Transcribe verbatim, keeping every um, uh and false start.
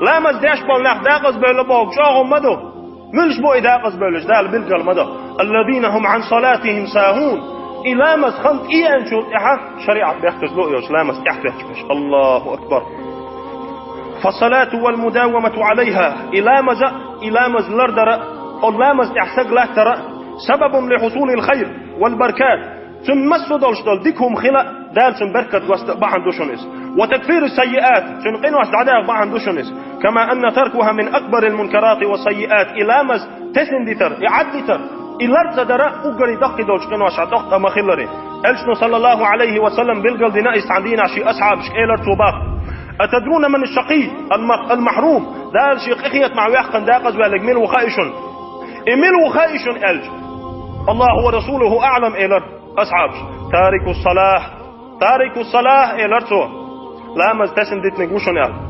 Ламаз деш болу нах декъаза бевлла бохург чӀогӀа ма ду. Муьлш бу и декъаза бевлларш, Дала билгал ма до. «Аллазина хум ан салатихим сахун». И ламаз хан тӀееанчул тӀаьхьа шариӀат бехказло йолуш ламаз тӀехтоьхча берш. Аллаху акбар. «Фассалату вал мудавамату алайха». И ламаза, и ламаз лардара, оцу ламаз тӀехь саг латтара, «сабабун ли хусулил хайр вал баракат». Цуьнан массо а долуш долу дика хӀума хила, Дала цуьнан беркат госта бахьана ду шуна иза. «Ва такфиру саййиат», цуьнан къинош дӀадаха бахьана ду шуна иза. «Кама анна таркуха мин акбарил мункарати ва саййиат». И ламаз тесна дитар, и Ӏад дитар, и лар ца дара уггаре даккхий долчу къиношах доккха ма хиллара. Элчано, саллаллаху алейхи ва саллам, билгал дина иза цхьана дийнахь шен асхьабашка, элира цо боху: «Атадруна ман шакий ал-мах-, ал-махрум?» Дала шен къинхетамах ваьккхина декъаза ваьлларг мила ву хаьий шуна? И мила ву хаьий шуна аьлча, «Аллаху ва расулуху аълам», элира асхьабаша. «Тарику салах, тарику салах», элира цо. Ламаз тесна дитинарг ву шуна аьлла.